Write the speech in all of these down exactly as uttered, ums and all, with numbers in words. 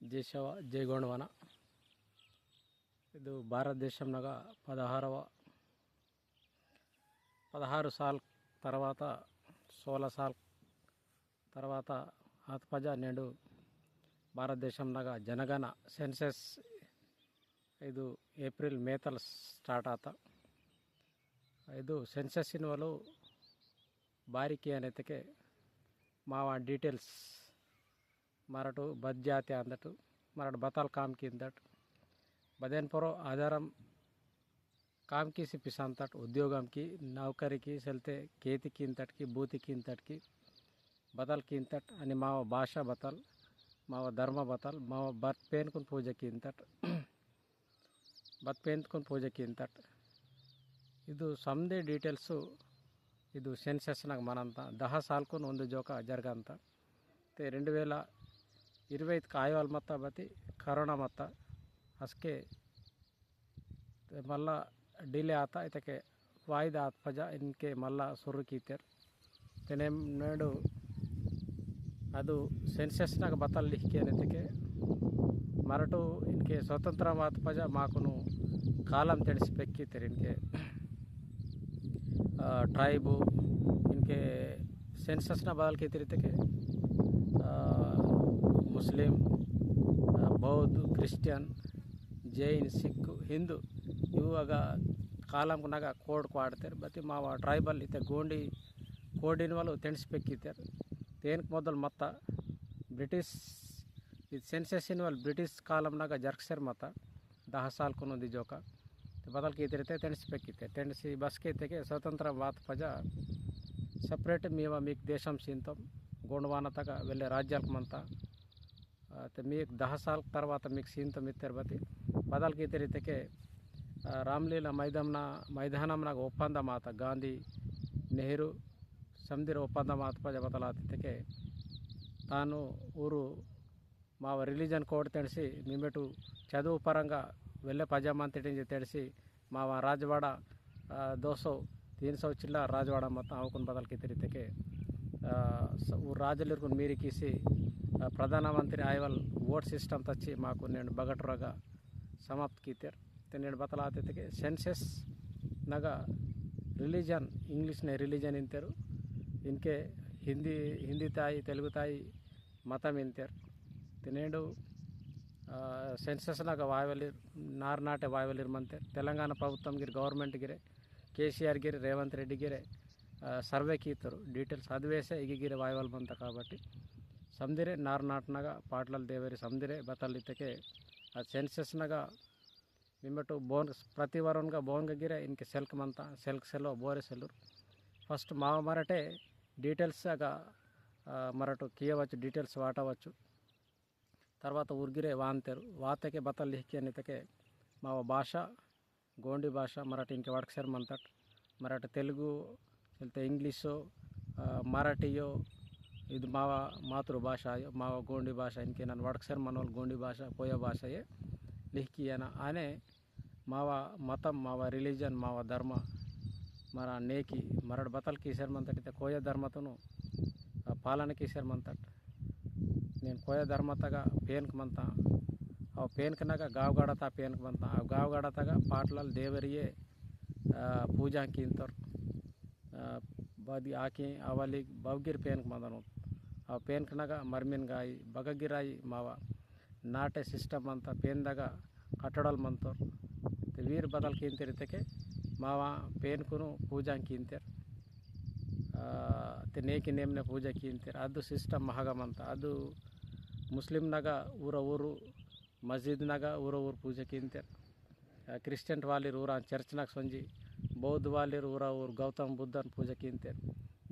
जय सेवा, जय गोंडवाना। इदु भारत देशम नगा पदहारव, पदहारु साल तरवाता, सोलह साल तरवाता आतपजा नेंडु भारत देशम नगा जनगणना, census, इदु एप्रिल मेतल start आता। इदु census इनवलु बारीकी अनेतके मावा details मरटु बद जाति आंदट, मरटु बतल काम किंदट, बदेन परो आधारम काम किसी पिसांतट, उद्योगम की, नौकरी की, सेलते खेती किंतट की, बूती किंतट की, बतल किंतट, अनि मावा भाषा बतल, मावा धर्म बतल, मावा बत पेनकुन पूजा किंतट। बत पेंतकुन पूजा किंतट। इदु समदे details इदु census नग मनंता, दहा सालकुन उंदु जोका जरगंता। ते रेंडु वेला इरवै ऐदु कायवाल मत्ता बती कोरोना मत्ता। असके ते मल्ला delay आता, इतके वायदा आतपजा इनके मल्ला सुरु कीतेर। तेने नेडु अदु census नग बतल लिखिके नेतके मरटु इनके स्वतंत्र आतपजा माकुनु column तेड़सी पेक्कीतेर इनके, आ, tribe इनके census न बदल कीतेर इतके, आ, मुस्लिम, आ, बौद्ध, क्रिश्चियन, जैन, सिख, हिंदू इवु अगा column नगा code क्वाडतेर। बती मावा tribal इते गोंडी code इनवल तेंडसी पेक्कीतेर। तेनक मोदल मत्ता British, इद census इनवल British कालम नगा जरकसेर मत्ता, दहा सालकुन उंदी जोका। ते बदल कीतेर इते तेंडसी पेक्कीतेर। तेंडसी बसके इतेके स्वतंत्र वातपजा separate मीवा मीक देशम सींतम, गोंडवाना तगा वेल्ले राज्यालक मंता। आ, ते मीक दहा साल तरवाता मीक सींतम इत्तेर बती बदल कीतेर इतेके, आ, रामलीला मैदानम ना, मैदानम नगा ओप्पंदम आता गांधी, नेहरू, समदिर ओप्पंदम आतपजा बतल आत इतेके तानु ऊरु मावा religion code तेंडसी, मिमेटु चदुवु परंगा वेल्ले पजा मंतिटिंजी तेंडसी, मावा राजवाड़ा, आ, दो सौ, तीन सौ चिल्ला राजवाड़ा मत्ता अवकुन बदल कीतेर इतेके, आ, स-, ऊ राजलिरकुन मीरी किसी, आ, प्रधानमंत्री आयवल vote system तच्ची माकु नेंड बगटरगा समाप्त कीतेर। ते नेंड बतल आत इतेके census नगा religion, English ने religion इंतेरु, इनके हिंदी, हिंदी ताई, तेलुगु ताई, मतम इंतेर। ते नेंडु, आ, census नगा वायवलिर, नार नाटे वायवलिर मंतेर। तेलंगाना प्रभुत्वम गिर, government गिरे, केसीआर गिरे, रेवंत रेड्डी गिरे, आ, survey कीतुर, details अदिवेसे इगि गिरे वायवल मंता काबट्टी, समदिरे नार नाटनगा पाटलल देवेरी समदिरे बतल इतेके, आ, census नगा मिमेटु बोन प्रति वरोनगा बोनगा गिरे इनके सेल्क मंता, सेल्क सेलो बोरे सेलुर। First मावा मरटे details अगा, आ, मरटु कियवच्चु, details वाटवच्चु। तरवाता ऊर गिरे वांतेर, वातेके बतल लिखिके नितके मावा भाषा, गोंडी भाषा, मराठी इनके वड़कसेर मंतट। मराठी तेलुगु, चलते इंग्लिशो, आ, मराठीयो, इद मावा मातृभाषायो, मावा गोंडी भाषा इनके नन वड़कसेर मनोल गोंडी भाषा, कोया भाषाये लिखिके येना। आने मावा मतम, मावा religion, मावा धर्म, मरा नेकी, मरड़ बतल कीसेर मंतट इते कोया धर्मतुनु, आ, पालन कीसेर मंतट। नेन कोया धर्मतगा पेनक मंता, अव पेनकनगा गावगाड़ता पेनक मंता, अव गावगाड़तगा पाटलल देवरिये, आ, पूजा कींतोर। आ, बदी आके अवलिग बवगिर पेनक मंदनु। अव पेनकनगा मरमिन गाई, बगगिराई मावा। नाटे system मंता पेनदगा कटड़ल मंतोर। ते वीर बदल कींतेर इतेके मावा पेनकुनु पूजा कींतेर। आ, ते नेकी नेमने पूजा कींतेर। अदु system महगा मंता। अदु मुस्लिम नगा ऊर ऊरु मस्जिद नगा ऊर ऊर पूजा कींतेर। आ, क्रिश्चियन वालिर ऊरा चर्च नगा सोंजी, बौद्ध वालिर ऊर ऊर गौतम बुद्धन पूजा कींतेर।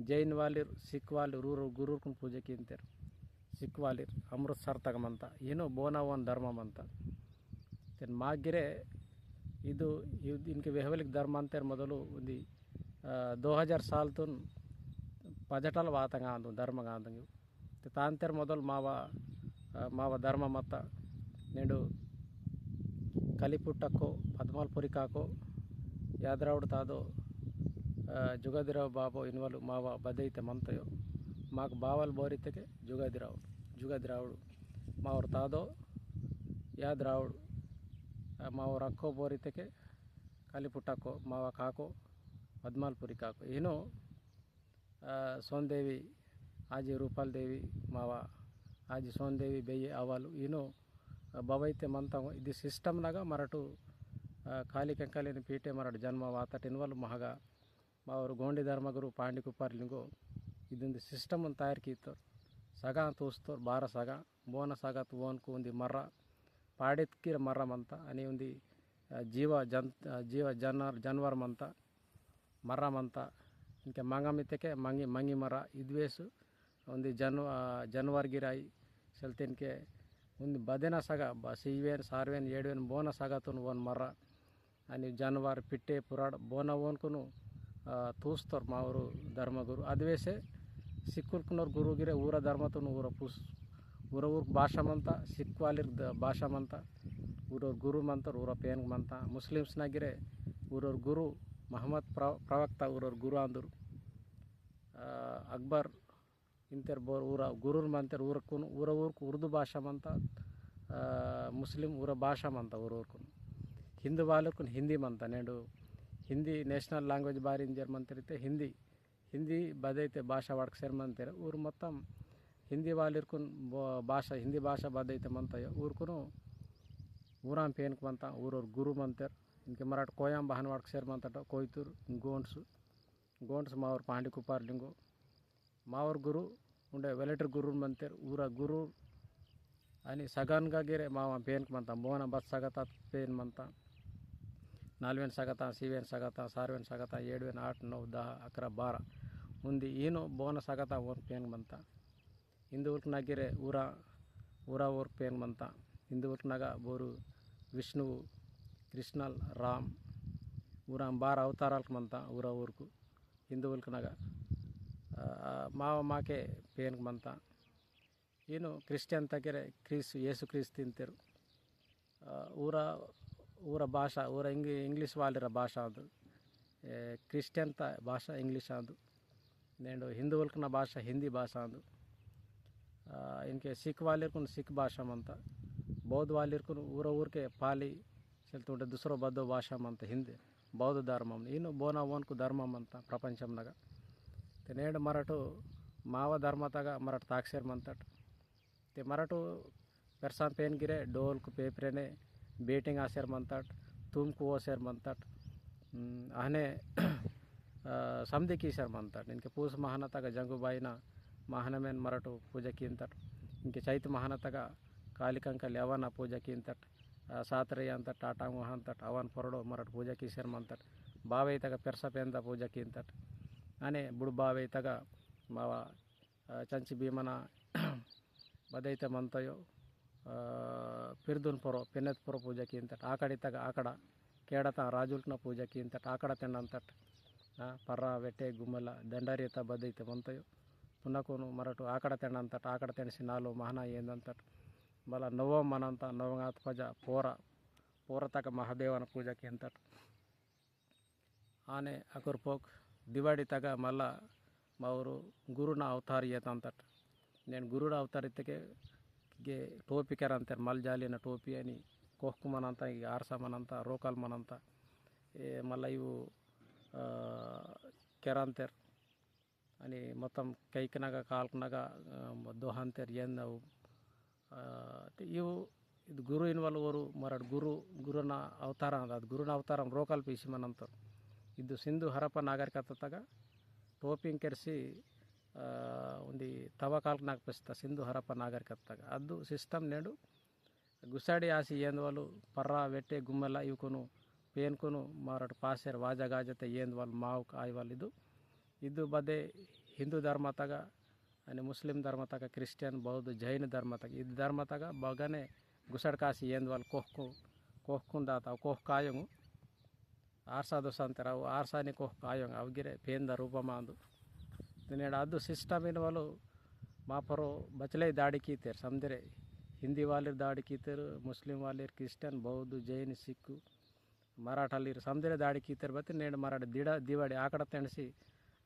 जैन वालिर, सिख वालिर ऊर गुरुकुन पूजा कींतेर। सिख वालिर अमृतसर तगा मंता, इनो बोनावन धर्म मंता। तेन मागिरे इदु, इद-, इनके वेहवलिक धर्म अंतेर मोदलु उंदी, आ, दो हजार साल तुन पजटल वातंगा आंदु, धर्मगा आंदु। ते तांतेर मोदल मावा, आ, मावा धर्म मत्ता। नेंडु कलिपुट्टको, पद्मालपुरी काको, यादरावुड तादो, आ, जुगादिराव बाबो इनवलु मावा बदैते मंतयो। माक बावल बोरितके जुगादिरावुड, जुगादिरावुड। मावर तादो याद रावुड, आ, मावोर अक्को बोरितेके कालिपुट्टाको, मावा काको, पद्मालपुरी काको। इनो, आ, सोनदेवी, आजी रूपाल देवी, मावा, आजी सोनदेवी बेये अवालु। इनो, आ, बवैते मंता इदी system नगा मरटु, आ, काली कंकालिन पीटे मरटु जन्म वातट इनवल महगा मावोर गोंडी धर्मगुरु पांडी कुपार लिंगो इदुंदी system उन तयार कीतोर। सगा तूस्तोर, बारा सगा, बोना सगा तू ओनकु उंदी मर्रा, पाड़ेत कीर मर्रा मंता, अनि उंदी, आ, जीव जन-, आ, जीव जानवर, जानवर मंता, मर्रा मंता, इनके मंगा मितेके मंगी, मंगी मर्रा, इदवेसु, उंदी जन-, आ, जानवर गिराई, सेल्ते इनके उंदी बदेना सगा, ब-, सीवेन, सारवेन, एड़वेन, बोना सगा तुन ओन मर्रा, अनि जानवर पिट्टे पुराड़ बोना ओनकुनु, आ, तूस्तोर मावोर धर्मगुरु। अदवेसे सिक्कुलकुनोर गुरु गिरे ऊरा धर्मतुनु ऊरा पूस-, ऊरा ऊर भाषा मंता, सिक्वालिर द-, भाषा मंता, ऊरोर गुरु मंतोर, ऊरा पेन मंता। मुस्लिम्स नगिरे ऊरोर गुरु मोहम्मद प्र-, प्रवक्ता ऊरोर गुरु आंदुर। आ, अकबर इंतेर बोर ऊरा गुरुर मंतेर ऊरकुन, ऊरा ऊरकु उर्दू भाषा मंता, आ, मुस्लिम ऊरा भाषा मंता ऊरा ऊरकुन। हिंदू वालरकुन हिंदी मंता, नेंडु हिंदी national language बारी इंजेर मंतेर इते हिंदी, हिंदी बदैते भाषा वाड़कसेर मंतेर। ऊर मोत्तम हिंदी वालरकुन बो-, भाषा, हिंदी भाषा बदैते मंता ऊरकुनु ऊराम पेनक मंता, ऊरोर गुरु मंतेर। इनके मराठ कोयाम बहन वाड़कसेर मंता कोयतुर, गोंड्स, गोंड्स मावोर पांडी कुपार लिंगो। मावोर गुरु उंडे वेलेटर गुरु मंतेर, ऊरा गुरु अनि सगान गा गिरे मावा पेनक मंता, बोना बत सगतात पेन मंता। नालवेन सगता, सीवेन सगता, सारवेन सगता, एड़वेन, आठ, नौ, दह, अकरा, बारा। उंदी ईनो बोना सगता ओन पेन मंता। हिंदुवुलक नगिरे ऊरा, ऊरा ओर पेन मंता। हिंदुवुलक नगा बोरु विष्णुवु, कृष्णल, राम, ऊरा बारा अवतारालक मंता ऊरा ओरकु। हिंदुवुलक नगा, आ, मावा माके पेनक मंता। ईनु क्रिस्टियन तगिरे क्रीस-, येसु क्रीस तिंतेरु। आ, ऊरा, ऊरा भाषा, ऊरा इंग-, इंग्लिश वालिरा भाषा आंदु। ए, क्रिस्टियन ता भाषा इंग्लिश आंदु। नेंडु हिंदुवुलकना भाषा हिंदी भाषा आंदु। आ, इनके सिख वालिरकुन सिख भाषा मंता। बौद्ध वालिरकुन ऊरा ऊरके पाली, सेल तुंडे दूसरो बद्दो भाषा मंता हिंदी। बौद्ध धर्मम। ईनु बोना ओनकु धर्मम मंता प्रपंचम नगा। ते नेंडु मरटु मावा धर्मतगा मरटु ताकसेर मंतट। ते मरटु पेरसाम पेन गिरे डोलकु पेपरेने बेटिंग आसेर मंतट, तुमकु ओसेर मंतट, उम, अहने, अ, समदे कीसेर मंतट। इनके पूस महानतगा जंगुबाईना महानमेन मरटु पूजा कींतट। इनके चैत महानतगा कालिकंकाली अवना पूजा कींतट। अ, सातरे अंतट, टाटांग वहांतट, अवन पोरडो मरटु पूजा कीसेर मंतट। बावे तगा पेरसा पेंदा पूजा कींतट। अने बुड़ बावे तगा मावा अ, चंची भीमना बदैते मंतयो, अ, पिर्दुन पोरो, पेनेत पोरो पूजा कींतट, आकड़ी तगा आकड़ा, केड़ता राजुलकना पूजा कींतट, आकड़ा तेंडंतट, अ, पर्रा, वेटे, गुम्मला, दंडारी ता बदैते मंतयो, पुनकुनु मरटु आकड़ा तेंडंतट, आकड़ा तेंडसी नालो महना येंदंतट, बला नवम मनंता, नवंगात पजा, पोरा, पोरा तगा महादेवन पूजा कींतट। आने अकुर पोक दिवाड़ी तगा मल्ला मावोर गुरुना अवतार येतंतट। नेन गुरुना अवतार इत्तेके गे टोपी केरंतेर, मल जालिना टोपी अनि कोहकु मनंता, ई आरसा मनंता, रोकल मनंता। ए मल्ला इवु, अ, केरंतेर। अनि मोत्तम कैकनगा, कालकनगा, अ, दोहंतेर येंदव। अ, ते इवु, इद गुरु इनवल ओरु मरड गुरु, गुरुना अवतार अंद, अद गुरुना अवतारम रोकल पीसी मनंतर। इद सिंधु हरप्पा नागरिकता तगा टोपिंग केरसी, अ, उंदी तवा कालकनगा पेस्ता सिंधु हरप्पा नागरिकता तगा। अद्दु system नेंडु गुसाडी आसी येंदवलु पर्रा वेटे गुम्मेला इवकुनु पेनकुनु मारट पासेर वाजा गाजते येंदवल मावक आयवल इदु। इदु बदे हिंदू धर्मतगा अनि मुस्लिम धर्मतगा क्रिस्टियन बौद्ध जैन धर्मतगा इदु धर्मतगा बगने गुसाड कासी येंदवल कोहकु कोहकुन दाता कोहक आयंगु। आरसा दोसंतेर अव आरसानी कोहक आयंग अवगिरे पेंदा रूपमांदु। तिनेड अद्दु system इनवलु मापरो बचले दाड़ी कीतेर समदिरे। हिंदी वालिर दाड़ी कीतेर, मुस्लिम वालिर, क्रिस्टियन, बौद्ध, जैन, सिख, मराठालिर समदिरे दाड़ी कीतेर बत्ती नेड मराठ दिड़ा दिवाड़ी आकड़ा तेंडसी,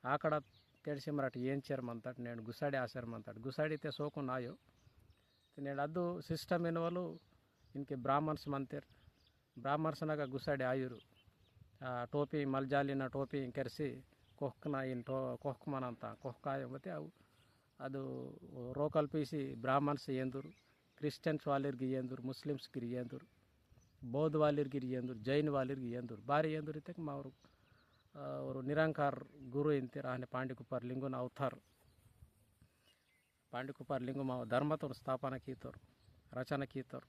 आकड़ा तेंडसी मराठ येंचेर मंतट, नेड गुसाड़ी आसेर मंतट। गुसाड़ी ते सोकुन आयो। तिनेड अद्दु system इनवलु इनके ब्राह्मण्स मंतेर। ब्राह्मण्स नगा गुसाडे आयुरु। आ, टोपी मलजालिना टोपी केरसी कोहकना इन टो-, कोहक मनंता, कोहक आयो मते आउ। अदु रोकल पीसी ब्राह्मण्स येंदुर, क्रिश्चियन्स वालिर गी येंदुर, मुस्लिम्स गिर येंदुर, बौद्ध वालिर गिर येंदुर, जैन वालिर गी येंदुर, बारी येंदुर इतेक मावरु, आ, ओरु निरंकार गुरु इंतेर आहने पांडी कुपार लिंगुन अवतार। पांडी कुपार लिंगु माव धर्मतोन स्थापना कीतोर, रचना कीतोर।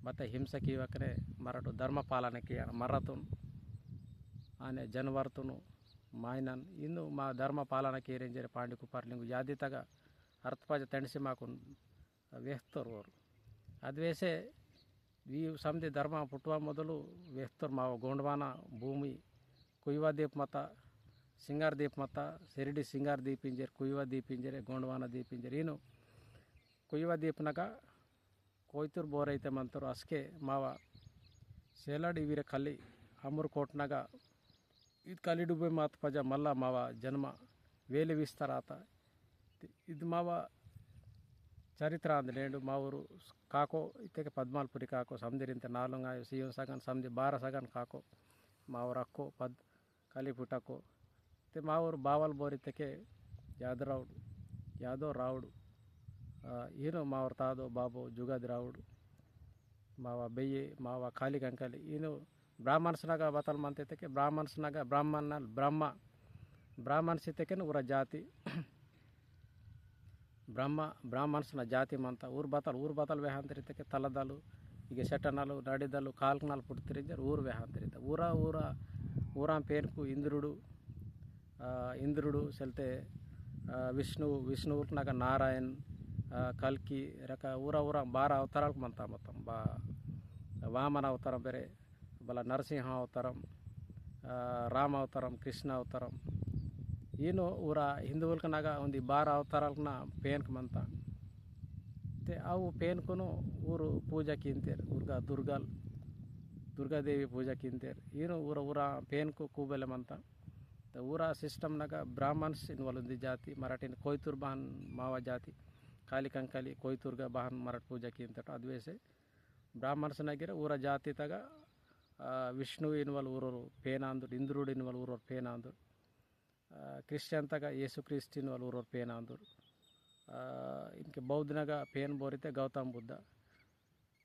बत्ते हिंसा कीवकने मरटु धर्म पालन किया मर्रतुन, आने जनवरतुनु, मायनन, इनु मा धर्म पालन कीरेंजरे पांडी कुपार लिंगु यादी तगा अर्थपज तेंडसी माकुन वेहतोर ओरु। अद्वेसे वी समदे धर्म पुटवा मोदलु वेहतोर माव गोंडवाना भूमि कुइवा दीप मता, सिंगार दीप मता, सिरडी सिंगार दीप इंजेर, कुइवा दीप इंजेर, गोंडवाना दीप इंजेर। इनु कुइवा दीप नगा कोइतुर बोरैते मंतोर असके मावा सेलाड इविरे कली अमुर कोट नगा इद कली डुबे मात पजा मल्ला मावा जन्म वेले विस्तार आता। ते इद मावा चरित्र आंद नेंडु मावरु काको इत्तेके पद्मालपुरी काको समदिर इंते नालुंग आयो सियोन सगन समदि बारा सगन काको मावरु अक्को पद कली पुटको। ते मावरु बावल बोरी तेके याद राउडु, यादो राउडु। आ, ईनो मावरु तादो बाबो जुगाद राउडु। मावा बेये, मावा काली कंकाली। ईनो ब्राह्मण्स नगा बतल मंते तेके ब्राह्मण्स नगा ब्राह्मण नल ब्रह्मा। ब्राह्मण्स इत्तेकेन उरा जाति। ब्रह्मा, ब्राह्मण्स ना जाति मंता। ऊर बतल, ऊर बतल वेहांतरित के तलदलु, इगे सेटनलु, नडिदलु, कालकनल पुट्टरिंजर ऊर वेहांतरित। ऊरा, ऊरा, ऊरा पेनकु इंद्रुडु, आ, इंद्रुडु सेलते, आ, विष्णु, विष्णु उल्कनगा नारायण, आ, कल्कि, रका ऊरा, ऊरा बारा अवतारालक मंता मोत्तम। बा-, वामन अवतारम बेरे, बला नरसिंह अवतारम, आ, राम अवतारम, कृष्ण अवतारम। ईनो ऊरा हिंदुवुलकनगा उंदी बारा अवतारालकना पेनक मंता। ते अवु पेनकुनु ऊरु पूजा किंतेर, ऊरगा दुर्गाल, दुर्गा देवी पूजा किंतेर। ईनो ऊरा, ऊरा पेनकु कुबेले मंता। ते ऊरा system नगा ब्राह्मण्स इनवल उंदी जाति, मराठीन कोइतुर बहन मावा जाति, काली कंकाली कोइतुरगा बहन मराठ पूजा किंतेर। अद्वेसे ब्राह्मण्स नगिरे ऊरा जाति तगा, आ, विष्णु इनवल ऊरोर पेनांदुर, इंद्रुड इनवल ऊरोर पेनांदुर, आ, क्रिश्चियन तगा येसु क्रिस्त इनवल ऊरोर पेनांदुर। आ, इनके बौद्ध नगा पेन बोरिते गौतम बुद्ध।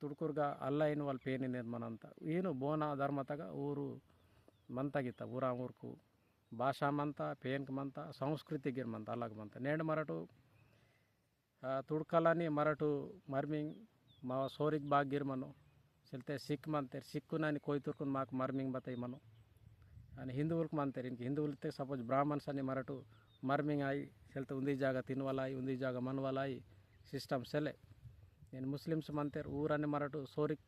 तुड़कुरगा अल्ला इनवल पेन निर्माण अंता। ईनु बोना धर्म तगा ऊरु मंता गिता, ऊरा ऊरकु भाषा मंता, पेनक मंता, संस्कृति गिर मंता, अलग मंता। नेंड मरटु आ, तुड़कलानी मरटु मर्मिंग मावा सोरिक बागिर मनो, सेलते सिख मंतेर, सिखकुनानी कोइतुरकुन माक मर्मिंग बताई मनो। अनि हिंदुवुलक मंतेर, इनके हिंदुवुलते suppose ब्राह्मण्स अनि मरटु मर्मिंग आई, सेलते उंदी जागा तिनवाला आई, उंदी जागा मनवाला आई, system सेले। नेन मुस्लिम्स मंतेर, ऊर अनि मरटु सोरिक,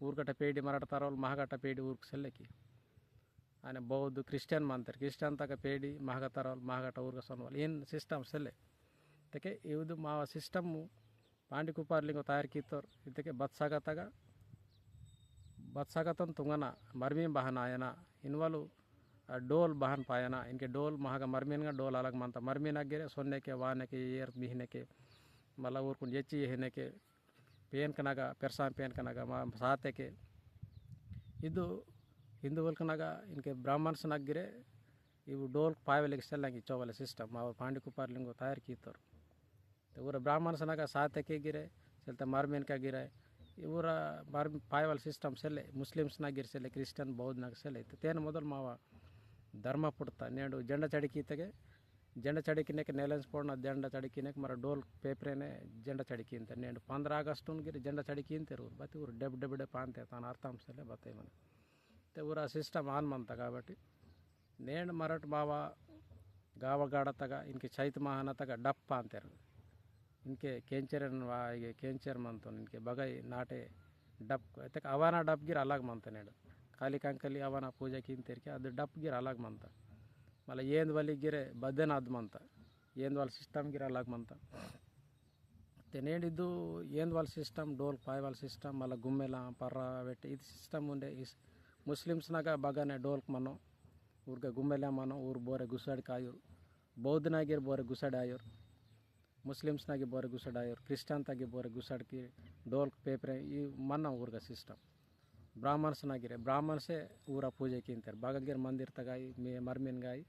ऊर गटा पेडी मरट तरवल, महागटा पेडी ऊरक सेले की। आने बौद्ध क्रिश्चियन मंतेर, क्रिश्चियन तगा पेडी, महागा तरवल, महागटा ऊरगा सोनवल। इन system सेले। तेके इवदु मावा system पांडी कुपार लिंगो तयार कीतोर। इतेके बत्सागा तगा, बत्सागा तन तुंगना, मर्मी बहन आयना, इनवलु, आ, डोल बहन पायना, इनके डोल महागा मर्मीनगा डोल अलग मंता। मर्मीन अग्गिरे सोन्ने के, वाने के, एर मिहने के, मला ऊरकुन येची येहने के, पेनकनगा, पेरसाम पेनकनगा, मा साते के। इदु हिंदुवुलकनगा, इनके ब्राह्मण्स नगिरे, इवु डोल पायवले के सेल्लंगी चोवले system, मावा पांडी कुपार लिंगो तयार कीतोर। ते ऊरा ब्राह्मण्स नगा साते के गिरे, सेलते मर्मेन का गिरे, इवुरा मर्म पायवल system सेले, मुस्लिम्स नगिर सेले, क्रिश्चियन बौद्ध नग सेले। ते तेन मोदल मावा धर्म पुटता, नेंडु झंडा चढ़ी कीतेके, झंडा चढ़ी किनेके नेलेंस पोड़ना झंडा चढ़ी किनेके मरा डोल पेपरेने झंडा चढ़ी कीनते। नेंड पंद्रह अगस्त उन गिर झंडा चढ़ी कीनते रूर, बती ऊर डेब डेब डेब पानते तान अर्थम सेले बते मने। ते ऊरा system आन मनता काबट्टी। नेंड मरट मावा गावा गाड़ा तगा इनके चैत महाना तगा डप पानते रू। इनके केंचरन वा, इगे केंचर मनतोन, इनके बगाई नाटे डप, एतक अवाना डप गिर अलग मनता नेंड। काली कंकली अवाना पूजा कीनते रू के, अद डप गिर अलग मनता। मला येंद वाली गिरे बदन अद मनता। येंद वाल system गिर अलग मनता। ते नेंड इदु येंद वाल system, डोल पाय वाल system, मला गुम्मेला, पर्रा, वेट, इद system उंडे इस मुस्लिम्स नगा बगाने डोल मनो, ऊरगा गुम्मेला मनो, ऊर बोरे गुसाड़ कायुर, बौद्ध नगिर बोरे गुसाड़ आयुर। मुस्लिम्स नागे बोरे गुसड़ायोर, क्रिश्चियन तागे बोरे गुसड़ की डोल पेपरे, ई मन्ना ऊरगा सिस्टम। ब्राह्मण्स नागिरे, ब्राह्मण्से ऊरा पूजा कींतेर। बागगिर मंदिर तगाई, मे-, मरमिन गाई,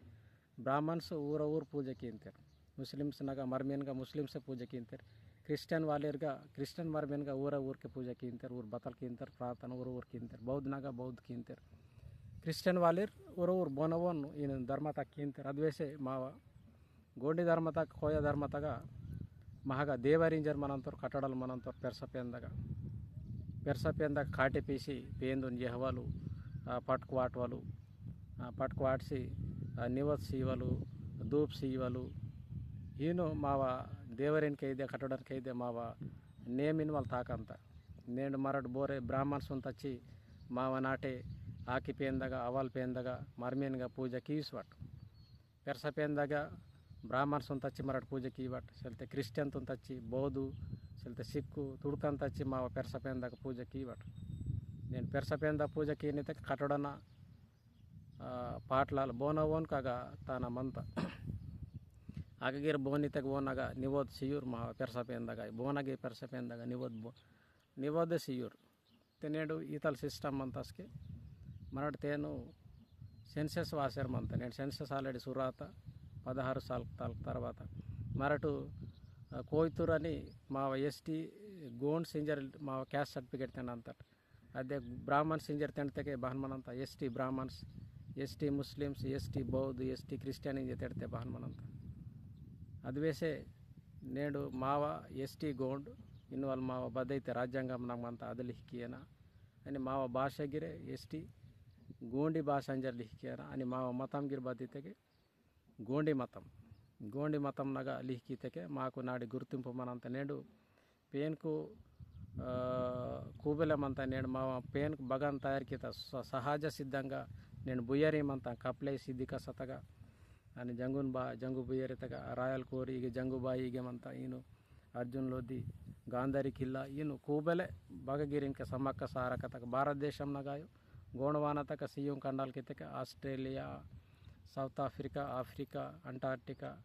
ब्राह्मण्स ऊरा ऊर पूजा कींतेर। मुस्लिम्स नगा मरमिन गा मुस्लिम्से पूजा कींतेर। क्रिश्चियन वालेर गा, क्रिश्चियन मरमिन गा ऊरा ऊर के पूजा कींतेर, ऊर बतल कींतेर, प्रार्थना ऊर ऊर कींतेर। बौद्ध नगा बौद्ध कींतेर। क्रिश्चियन वालेर ऊरा ऊर बोनवोन इन धर्मता कींतेर। अद्वेसे मावा गोंडी धर्मतक, कोया धर्मतगा महगा देवरिंजर मनंतोर, कटड़ल मनंतोर पेरसा पेंदगा। पेरसा पेंदगा काटे पीसी पेंदुन यहवलु, आ, पटकुवाटवलु, आ, पटकुवाटसी, आ, निवत सीवलु, धूप सीवलु। हीनो मावा देवरिन कैदे, कटड़न कैदे मावा नेम इनवल ताकंता। नेंड मरट बोरे ब्राह्मण सुन तच्ची मावा नाटे आकी पेंदगा, अवल पेंदगा, मरमेनगा पूजा कीसवट। पेरसा पेंदगा ब्राह्मण सुन तच्ची मरट पूजा कीवट, सेलते क्रिश्चियन तुन तच्ची, बौद्धु, सेलते सिक्कु, तुड़कन तच्ची मावा पेरसा पेंदगा पूजा कीवट। नेन पेरसा पेंदा पूजा कीनिते कटोड़ना, आ, पाटलाल बोना वोन कागा ताना मंता। आगगिर बोनितेक वोनगा निवोद सियुर मावा पेरसा पेंदगा, बोनगे पेरसा पेंदगा निवोद बो-, निवोद सियुर। तेनेडु ईतल सिस्टम मंतस्के मरट तेनु सेंसस वासेर मंत। नेडु सेंसस already सुरात पदहारु साल ताल तरवात मरटु, अ, कोयतुरनि माव एसटी गोंड सिंजर माव caste certificate तेन अंतट। अदे ब्राह्मण सिंजर तेन तेके बहन मनंत ST brahmins, ST Muslims, ST बौद्ध, एसटी क्रिश्चियन इंजे तेड़ते बहन मनंत। अदवेसे नेडु माव एसटी गोंड इनवल माव बदैते राज्यांगम नग मंत अद लिहिकियना। अनि माव भाषा गिरे एसटी गोंडी भाषा अंजर लिहिकियना। अनि माव मतम गिर बदितेके गोंडी मतम, गोंडी मतम नगा लिहिकितेके माकु नाडी गुर्तिंपु मनंत नेडु पेनकु, आ, कुबेले मंता नेडु माव पेनकु बगान तयार किता स-, सहज सिद्धंगा नेडु बुयरी मंता कपले सिद्धिका सतगा अनि जंगुन बा-, जंगु बुयरी तगा रायल कोरी इगे जंगु बाई इगे मंता इनु अर्जुन लोदी, गांधारी किल्ला, इनु कूबेले बगगिरिन के समक्क सारकतक भारत देशम नगायो, गोंडवाना तक सियुं कंडाल कितक Australia, south Africa, Africa, Antarctica,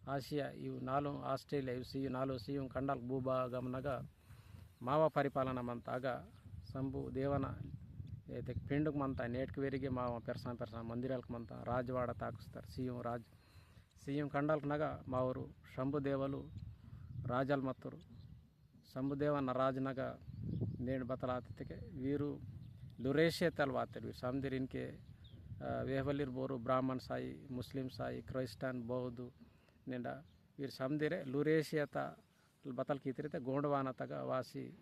Asia, इव नालुं ऑस्ट्रेलिया, इव सियु नालुं सियुं कंडाल भूभागम नगा मावा परिपालन मंता अगा शंभु देवना एते पिंडुक मंता नेटक वेरिगे मावा पेरसा पेरसा मंदिरालक मंता राजवाड़ा ताकुस्तर सियुं राज सियुं कंडालक नगा मावरु शंभु देवलु राजल मत्तुरु। शंभु देवना राज नगा नेंड बतलातितके वीरु लुरेशिया तल वातेर वीर समदिर इनके, अ, वेहवलिर बोरु ब्राह्मण साई, मुस्लिम साई, क्रिश्चियन, बौद्धु नेंडा वीर समदिरे लुरेशिया ता बतल कीतरिते गोंडवाना तगा वासी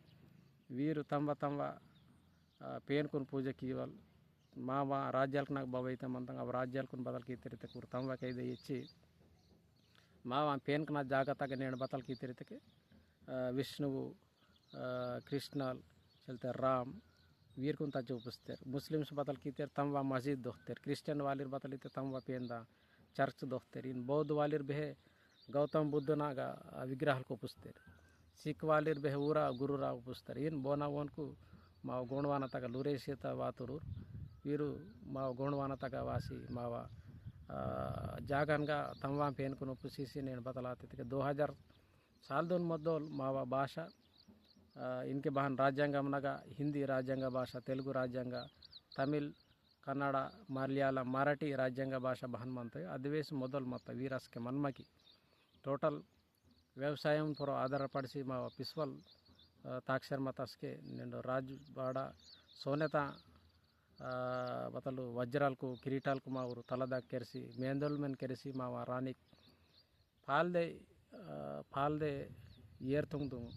वीरु तंवा तंवा, अ, पेनकुन पूजा कीवल मावा राज्यालक नगा बवैते मंतंग अब राज्यालकुन बतल कीतरिते कुर तंवा कैदे इच्ची मावा पेनकना जागतगा नेंड बतल कीतरिते के, अ, विष्णुवु, अ, कृष्णल, चलते राम, वीरकुन तच्ची उपुस्तेर। मुस्लिम्स बतल कीतेर तंवा मस्जिद दोहतेर। क्रिश्चियन वालिर बतल इते तंवा पेंदा चर्च दोहतेर। इन बौद्ध वालिर बेहे गौतम बुद्ध नागा, अ, विग्रहालकु उपुस्तेर। सिख वालिर बेहे ऊरा गुरुरा उपुस्तेर। इन बोना वोनकु माव गोंडवाना तगा लुरेशिया ता वातुरुर। वीरु माव गोंडवाना तगा वासी मावा, अ, जागनगा तंवा पेनकुन उपुसीसी नेंड बतलातितके दो हजार सालदुन मद्दोल मावा भाषा, अ, इनके बहन राज्यांगम नगा हिंदी राज्यांग भाषा, तेलुगु राज्यांग, तमिल, कन्नड़, मलयालम, मराठी राज्यांग भाषा बहन मंतोय। अदिवेस मोदल मत्त वीरस्के मन्मकी। Total व्यवसायम पुरो आधारपड़सी मावा पिस्वल, अ, ताक्षर मतस्के नेंडो राजवाड़ा सोनेता, अ, बतलु वज्रालकु, किरीटालकु मावरु तलदा केरसी, मेंदोल मेन केरसी मावा रानीक पालदे, अ, पालदे येर तुंगदु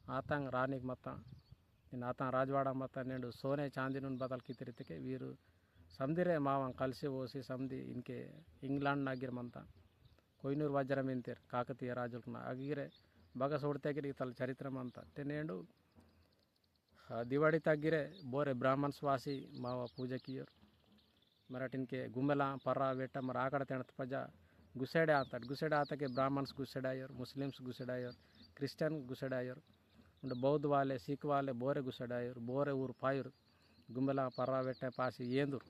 आतांग रानीक मत्ता, इन आतांग राजवाड़ा मत्ता नेंडु सोने चांदीनुन बतल कीतरितके वीरु समदिरे मावांग कलसी वोसी समदि इनके इंग्लैंड नागिर मंता कोहिनूर वज्रम इंतेर काकतीय राजुलकना अगिरे बगस उड़ते गिर इतल चरित्र मंता। ते नेंडु आ, दिवाड़ी तग्गिरे बोरे ब्राह्मण्स वासी मावा पूजा कियोर। मराठिन के गुम्मेला पर्रा वेट्टा मर आकड़ तेणत पजा गुसेड़े आतट। गुसेड़े आतके ब्राह्मण्स गुसेड़ायोर, मुस्लिम्स गुसेड़ायोर, क्रिश्चियन गुसेड़ायोर। उंडे बौद्ध वाले, सिख वाले बोरे गुसेड़ायोर, बोरे ऊर पायोर। गुम्मेला पर्रा वेट्टा पासी येंदुर।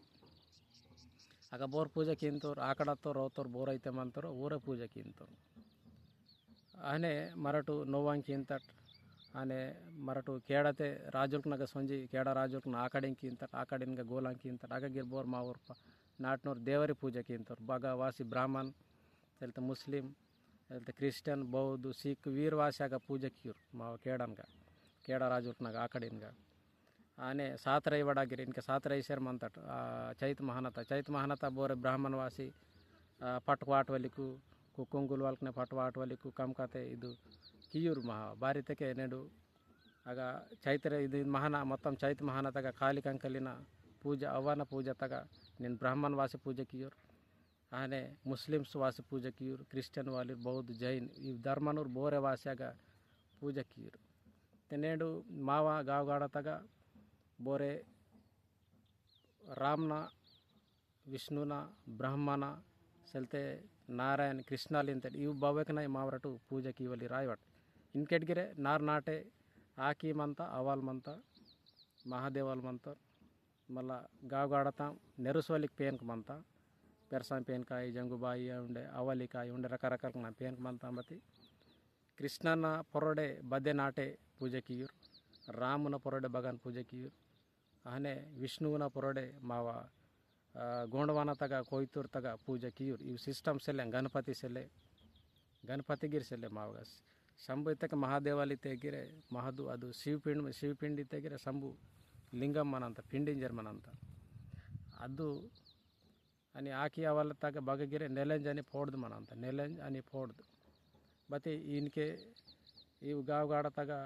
अगा बोर पूजा किंतोर, आकड़तोर, रोतोर, बोर अइते मंतोर, ऊरे पूजा किंतोर। अहने मरटु नोवांग कींतट, अहने मरटु केड़ाते राजुलकनगा सोंजी, केड़ा राजुलकन आकड़िंग कींतट, आकड़िंग गोलांग कींतट, अगा गिर बोर मावोर प-, नाटनोर देवरी पूजा कींतोर, बगा वासी ब्राह्मण, तेलते मुस्लिम, तेलते क्रिश्चियन, बौद्ध, सिख, वीर वासी अगा पूजा कीर, माव केड़ानगा, केड़ा राजुलकनगा आकड़िंगा। आने सात रई वड़ा गिरे, इनके सात रई सेर मंतट, आ, चैत महानता, चैत महानता बोरे ब्राह्मण वासी, आ, पट वाट वलिकु, कु कुंगुल वालकने पट वाट वलिकु कम काते इदु कियुर महा, बारी तेके नेडु अगा चैत्र इदु महाना, मोत्तम चैत महानतगा काली कंकलिना पूजा, अवाना पूजा तगा निन ब्राह्मण वासी पूजा कियुर। आने मुस्लिम्स वासी पूजा कियुर, क्रिश्चियन वाली, बौद्ध, जैन, इव धर्मनुर बोरे वासी अगा पूजा कियुर। तेनेडु मावा गावगाड़ा तगा बोरे रामना, विष्णुना, ब्रह्मना, सेलते नारायण, कृष्णालिंते इव बावेकना मावरटु पूजा कीवली रायवट। इनकेट गिरे नार नाटे आकी मंता, अवाल मंता, महादेवाल मंता, मल्ला गावगाड़ता नेरुसवलिक पेनक मंता, पेरसां पेनकाई, जंगुबाई उंडे, अवलिकाई उंडे, रकरकलकना पेनक मंता बती। कृष्णना पोरोडे बदे नाटे पूजा कियुर, रामना पोरोडे बगान पूजा कियुर, अहने विष्णुना पोरोडे मावा, आ, गोंडवाना तगा, कोइतुर तगा पूजा कियुर। इव system सेले, गणपति सेले, गणपति गिर सेले मावगा। शंभु इतके महादेवाली ते गिरे, महदु अदु शिवपिंड, शिवपिंडी ते गिरे शंभु लिंगम मनंता, पिंडिंजर मनंता। अदु अनि आकी अवल तगा बगगिरे नेलेंज अनि पोड़द मनंता, नेलेंज अनि पोड़द। बते इनके इव गावगाड़ा तगा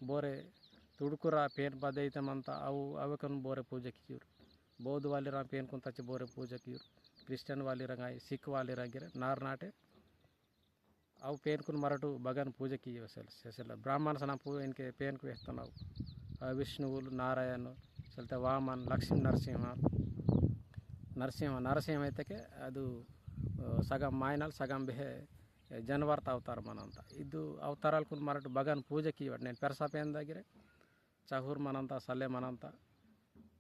बोरे तुड़कुरा पेन बदैते मंता, अव अवकन बोरे पूजा कियुर। बौद्ध वाली रंग पेन कुन तच्चे बोरे पूजा कियुर। क्रिश्चियन वाली रंगाई, सिख वाली रंगिरे, नार नाटे अव पेनकुन मरटु बगन पूजा किये सेल, सेल ब्राह्मण सना पू इनके पेनकु वेहतन अव। आ, विष्णुवुल, नारायण, सेलते वामन, लक्ष्मी नरसिंह, नरसिंह, नरसिंह इतके अदु, आ, सगम मायनल, सगम बेहे, ए, जनवर अवतार मनंता। इदु अवतारालकुन मरटु बगन पूजा किये नेन पेरसा पेन दगिरे। चहुर मनंता, सले मनंता,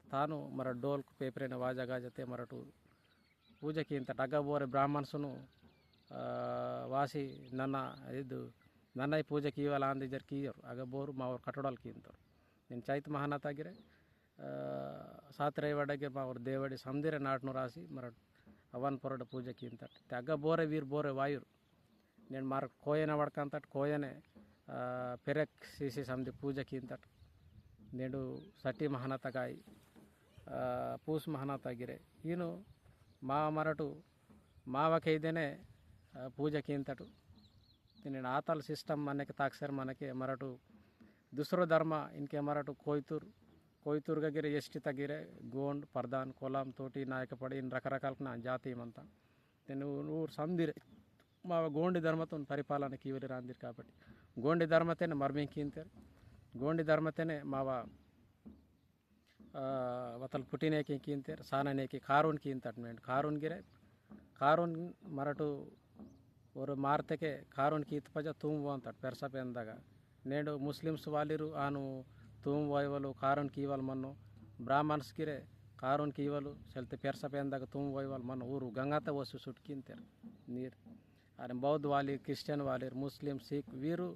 तानु मरा डोल पेपरेन वाजा गाजते मरटु पूजा कींतट अगा बोरे ब्राह्मण सुनु, आ, वासी नना इदु नना पूजा कीवाला आंदी जर कियोर, अगा बोरु मावर कटोडल कींतोर। निन चैत महाना तागिरे, आ, सात रविवार डगे मावर देवड़ी समदिरे नाटनु रासी मरट अवन पोरड पूजा कींतट। ते अगा बोरे वीर बोरे वायुर। नेंड मार कोयने वड़कंतट, कोयने, आ, पेरक सीसी समदी पूजा कींतट। नेंडु सटी महना तगाई, आ, पूस महना तगिरे। इनु माव मरटु माव कैदेने, आ, पूजा कींतट। तिने आतल system मनके ताकसेर मनके मरटु दूसरो धर्म इनके मरटु कोइतुर, कोइतुर गगिरे, S T तगिरे, गोंड, प्रधान, कोलाम, तोटी, नायकपड़ी, इन रकरकाल ना जाति मंता। तेन ऊ-, ऊर समदिर मावा गोंडी धर्मतुन परिपालन कीवली रांदिर काबट्टी। गोंडी धर्मतेने मर्मी कींतेर। गोंडी धर्मतेने मावा, आ, वतल पुटिनेके कींतेर, साननेके कारून कींतट नेंड। कारून गिरे, कारून मरटु ओर मारतेके कारून कीत पजा तूम वोंतट पेरसा पेंदगा। नेंडु Muslims वालिरु आनु तूम वोयवलु कारून कीवल मन्नु, Brahmins गिरे कारून कीवलु सेलते पेरसा पेंदगा तूम वोयवल मन्नु ऊरु गंगाते वसु सुटकिंतेर नीर। अरे बौद्ध वाली, Christian वाली, Muslim, Sikh वीरु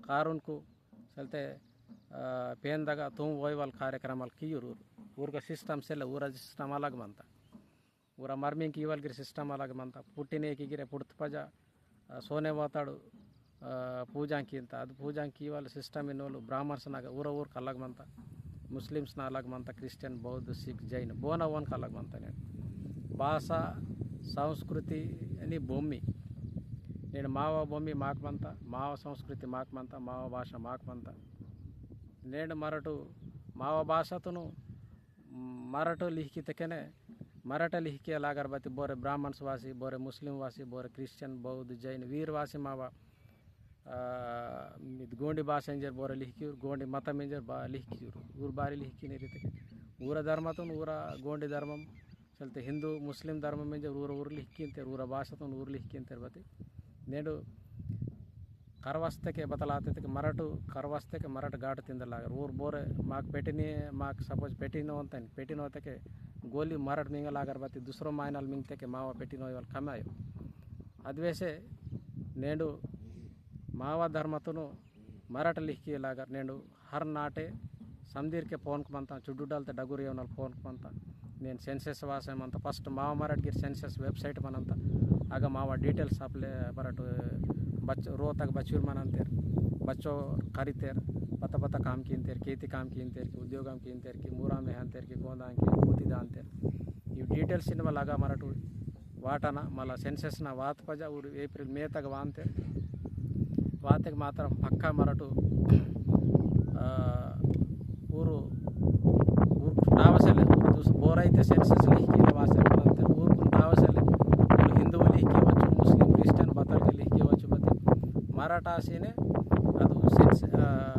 कारून कु सेलते, आ, पेंदगा तूम वोयवल कार्यक्रमाल कियुर ऊरु। ऊरगा system सेले, ऊरा system अलग मंता। ऊरा मर्मिंग कीवल गिर system अलग मंता। पुट्टिनेके गिरे पुड़त पजा, आ, सोने वाताड़ु, आ, पूजांग कींता। अद पूजांग कीवल system इनोलु Brahmins नागा ऊरा ऊरक अलग मंता। Muslims ना अलग मंता, Christian, बौद्ध, Sikh, Jain, बोना ओनक अलग मंता नेंड। भाषा, संस्कृति, अनि भूमि। नेंड मावा भूमि माक मंता, मावा संस्कृति माक मंता, मावा भाषा माक मंता। नेंड मरटु, मावा भाषातुनु मरटु लिहिकितेकेने, मरट लिहिके लागर बती बोरे Brahmins वासी, बोरे Muslim वासी, बोरे Christian, बौद्ध, Jain, वीर वासी मावा, आ, मिद गोंडी भाषा इंजर बोरे लिहिकियुर, गोंडी मत इंजर बा लिहिकियुर, ऊर बारी लिहिकिने रीते। ऊरा धर्मतुन ऊरा गोंडी धर्मम, सेलते हिंदू, Muslim धर्मम इंजर ऊरा ऊर लिहिकिंतेर, ऊरा भाषातुन ऊर लिहिकिंतेर बती। नेंडु करवस्तेके बतलातेके मरटु, करवस्तेके मरट गाट तिंदर लागर। ऊर बोरे माक पेटिनी, माक suppose पेटिनो अंतन, पेटिनो तेके गोली मरट मिंग लागर बती दूसरो मायनल मिंगतेके मावा पेटिनो इवल कमायो। अद्वेसे नेंडु मावा धर्मतुनु मराठ लिखिके लागर नेंडु हर नाटे समदीर के फोन मंता, चुड्डुडाल ते डगुर येवनल फोन मंता। नेन census वासे मंता, first मावा मराठ गिर census website मनंता। अगा मावा details आपले मराठ बच-, रोतक बचूर मनंतेर, बच्चो करितेर, पता पता काम कीन्तेर, खेती काम कीन्तेर की, उद्योगम कीन्तेर की, मूरा मेहंतेर की, गोंदांग की, पोती दांतेर। इव details इनवल अगा मराठ वाटना, मला census ना वात पजा उर April May तक वांतेर। वातेक मात्रम पक्का मराठ, आ, उरु, उरु टावसेले, उरु दूस बोराइते census लिखिले वासेले मंतेर, उरु टावसेले, उरु हिंदू लिखिवच्चु, मुस्लिम, क्रिश्चियन बतल के लिखिवच्चु मते। मराठ आसीने, अदु census, आ,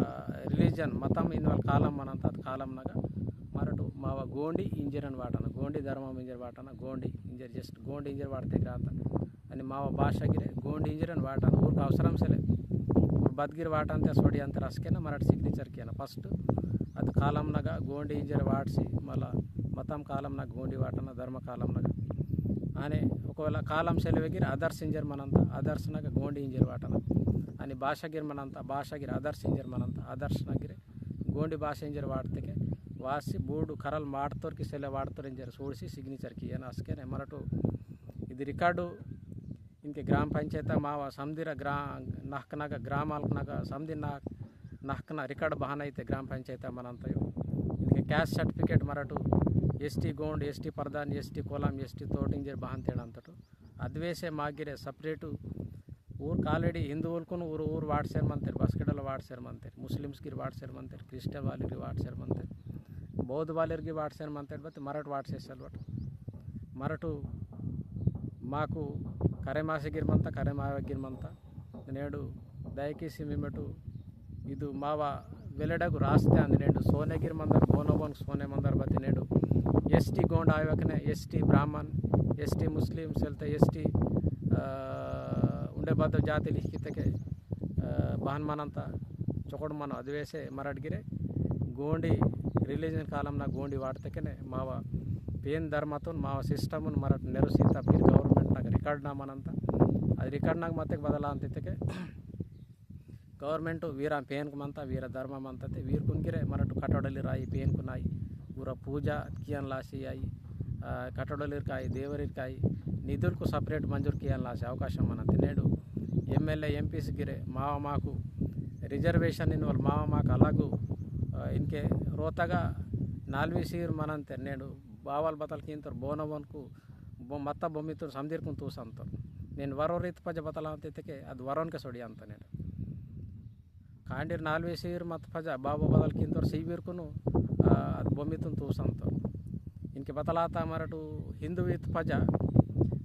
religion, मतम इनवल column मनंता, अद column नगा, मराठ मावा गोंडी इंजरन वाटना, गोंडी धर्मम इंजर वाटना, गोंडी इंजर just गोंडी इंजर वाटते ग्रांत। अनि मावा भाषा गिरे गोंडी इंजरन वाटा, ऊरक अवसरम सेले। ऊर बदगिर वाटा अंते सोड़ी अंते रसकेना मराठ signature कियाना। First अद column नगा गोंडी इंजर वाटसी, मला मतम column नगा गोंडी वाटना, धर्म column नगा। अनि ओकवेला column सेले वेगिर others इंजर मनंता, others नगा गोंडी इंजर वाटना। अनि भाषा गिर मनंता, भाषा गिर others इंजर मनंता, others नगिरे गोंडी भाषा इंजर वाटतेके वासी बूडू करल वाटतोर की सेले वाटतोर इंजर सोड़सी signature कियाना। असकेने मराठ इद record इनके ग्राम पंचायत मावा समदिरा ग्रा-, नहकनगा ग्रामालकनगा समदि ना-, नहकना record बहान इते ग्राम पंचायत मनंतयो। इनके caste certificate मराठ ST गोंड, ST प्रधान, ST कोलाम, ST तोट इंजर बहान तेड़ंतटो। अद्वेसे मागिरे separate ऊर already हिंदुवुलकुन ऊर, ऊर वाटसेर मंतेर, बस्केडल वाटसेर मंतेर, Muslims गिर वाटसेर मंतेर, Christian वालिर वाटसेर मंतेर, बौद्ध वालिर वाटसेर मंतेर, बत मराठ वाटसेर सलवट। मराठ माकु करे मासे गिर मंता, करे मावे गिर मंता। नेडु दयकीसी मिमेटु इदु मावा वेलेडगु रास्ते अंद नेडु सोने गिर मंदर, बोनो बोन सोने मंदर बति नेडु ST गोंड आयवकने ST ब्राह्मण, ST मुस्लिम सेलते ST, आ, उंडे बद जाति लिखितके, आ, बहन मनंता चोकड़ मनो अद्वेसे मराठ गिरे गोंडी religion column ना गोंडी वाटतकने मावा पेन धर्मतुन मावा system उन मराठ नेरुसीता फिर government ना record ना मनंता। अद record ना मतेक बदला अंतितके government वीरा पेनकु मंता, वीरा धर्म मंता ते वीरकुन गिरे मराठ कटोडली राई पेनकु नाई। पूरा पूजा कियन लासी आई, आ, कटोडली काई, देवरी काई, निधुलकु separate मंजूर कियन लासी अवकाशम मनंता। नेडु MLA, MPs गिरे मावा माकु reservation इनवल मावा माकु अलगु, आ, इनके रोतगा नालवी सीर मनंते नेडु बावल बतल किंतोर बोनवनकु बो-, मत्ता बोमितुन समदीरकुन तूसंतोर। नेन वरोर इत्त पजा बतला अंतितके अद वरोनके सोड़ी अंत नेन। कांडीर नालवे सीर मत पजा बाबो बदल किंतोर सीबीरकुनु, आ, अद बोमितुन तूसंतोर। इनके बतलाता मराठ हिंदू इत्त पजा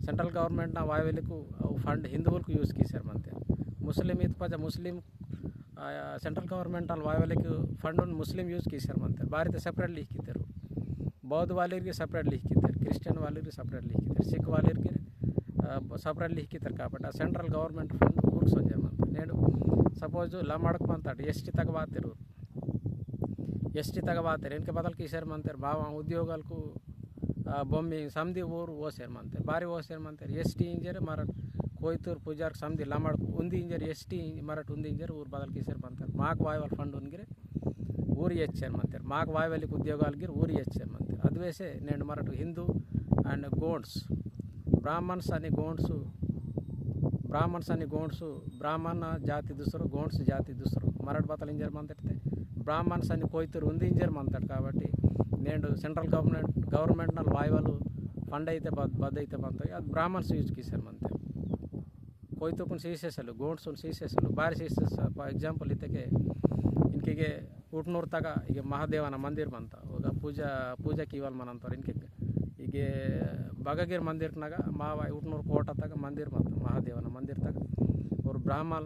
central government ना वायवेलिकु fund हिंदुवुलकु use कीसेर मंते। मुस्लिम इत्त पजा मुस्लिम आ, central government आल वायवलिक fund उन मुस्लिम use कीसेर मंतेर, बारी ते separate लिख कीतेर। बौद्ध वालिर की separate लिख कीतेर, Christian वालिर की separate लिख कीतेर, सिख वालिर की, आ, separate लिख कीतेर। काबट्टी आ central government fund ऊरक सोंजेर मंतेर। नेडु suppose लमड़क मंता ST तक वातेर, ST तक वातेर, इनके बदल कीसेर मंतेर, बावा उद्योगलकु आ, बोम्मी समदी ऊर ओसेर मंतेर, बारी ओसेर मंतेर, ST इंजेर मरट कोइतूर पुजार समदी लमड़ उंदी इंजेर, ST इंज-, मरट उंदी इंजेर ऊर बदल कीसेर मंतेर। माक वायवल fund उनगिरे ऊर एच्चेर मंतेर, माक वायवलिक उद्योगाल गिर ऊर एच्चेर मंतेर। अद्वेसे नेंड मरट हिंदू and गोंड्स, ब्राह्मण्स अनि गोंड्स, ब्राह्मण्स अनि गोंड्स, ब्राह्मण जाति दुसरो, गोंड्स जाति दुसरो। मरट बतल इंजेर मंतेर ते ब्राह्मण्स अनि कोइतूर उंदी इंजेर मंतेर। काबट्टी नेंड central government, government नल वायवल fund ऐते बद-, बद ऐते मंतो, अद ब्राह्मण्स use कीसेर मंतेर। कोइतूरकुन सीसेसलु, गोंड्सुन सीसेसलु, बारी सीसेस, for example इत्तेके इनके गे उटनूर तगा इगे महादेवना मंदिर मंता, ओगा पूजा, पूजा कीवल मनंतोर इनके इगे बगगिर मंदिर नगा मावा उटनूर कोटा तगा मंदिर मंता, महादेवना मंदिर तगा। और ब्राह्मण,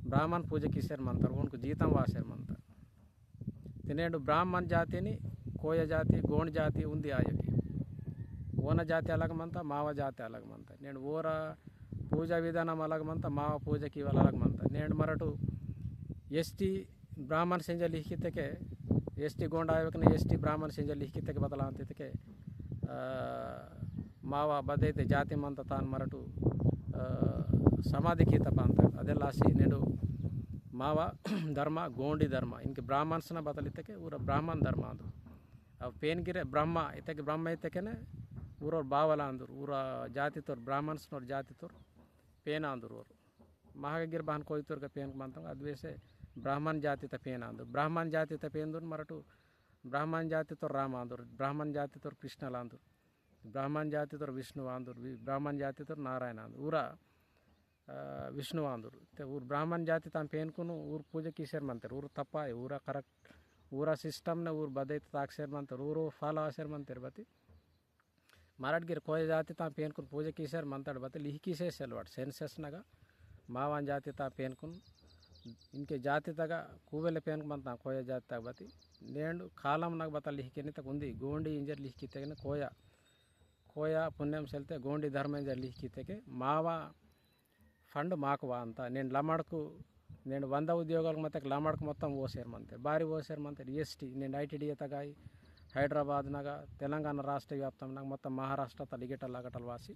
ब्राह्मण पूजा कीसेर मंतेर, ओनकु जीतम वासेर मंतेर। ते नेंड ब्राह्मण जाति नि कोया जाति, गोंड जाति उंदी आयगी। ओना जाति अलग मंता, मावा जाति अलग मंता। नेंड ओरा पूजा विधानम अलग मंता, मावा पूजा कीवल अलग मंता। नेंड मरट ST ब्राह्मण सेंजा लिखितके, ST गोंड आयवकने ST ब्राह्मण सेंजा लिखितके बतला अंतितके, आ, मावा बदैते जाति मंता तान मरट, आ, समाधि कीता पांता। अदे लासी नेंड मावा धर्म, गोंडी धर्म, इनके ब्राह्मण्स ना बतल इत्तेके, ऊरा ब्राह्मण धर्म आंदु। अब पेन गिरे ब्रह्मा, इत्तेके ब्रह्मा इत्तेके ने, ऊरोर बावल आंदुर, ऊरा जाति तोर, ब्राह्मण्स नोर जाति तोर, पेन आंदुर ऊर। महाग गिर बहन कोई तोर का पेन मंतंग, अद्वेसे ब्राह्मण जाति ता पेन आंदु। ब्राह्मण जाति ता पेन दुन मरटू, ब्राह्मण जाति तोर राम आंदुर, ब्राह्मण जाति तोर कृष्ण लांदुर, ब्राह्मण जाति तोर विष्णु आंदुर, वि-, ब्राह्मण जाति तोर नारायण आंदुर। ऊरा अ, विष्णु वांदुर। ते ऊर ब्राह्मण जाति ताम पेनकुनु ऊर पूजा कीसेर मंतेर, ऊर तप्पा है, ऊरा correct, ऊरा system ने ऊर बदइत ताकसेर मंतेर, ऊर follow आसेर मंतेर बती। मराठ गिर कोया जाति ताम पेनकुनु पूजा कीसेर मंतेर बती, लिहि कीसे सेलवाट, census नगा, मावान जाति ताम पेनकुनु, इनके जाति तगा, कुवेले पेनक मंता कोया जाति तगा बती। नेंड column नगा बता लिहि केनी तक उंदी, गोंडी इंजर लिहि कीते ने कोया, कोया पुनेम सेलते गोंडी धर्म इंजर लिहि कीते के, मावा fund माक वांता। नेंड लमड़कु, नेंड वंदा उद्योगाल मतक लमड़क मोत्तम ओसेर मंतेर। बारी ओसेर मंतेर S T, NAND I T D A तगाई, हैदराबाद नगा, तेलंगाना राष्ट्र व्याप्तम नगा, मोत्तम महाराष्ट्र तल इगेटल अगटल वासी।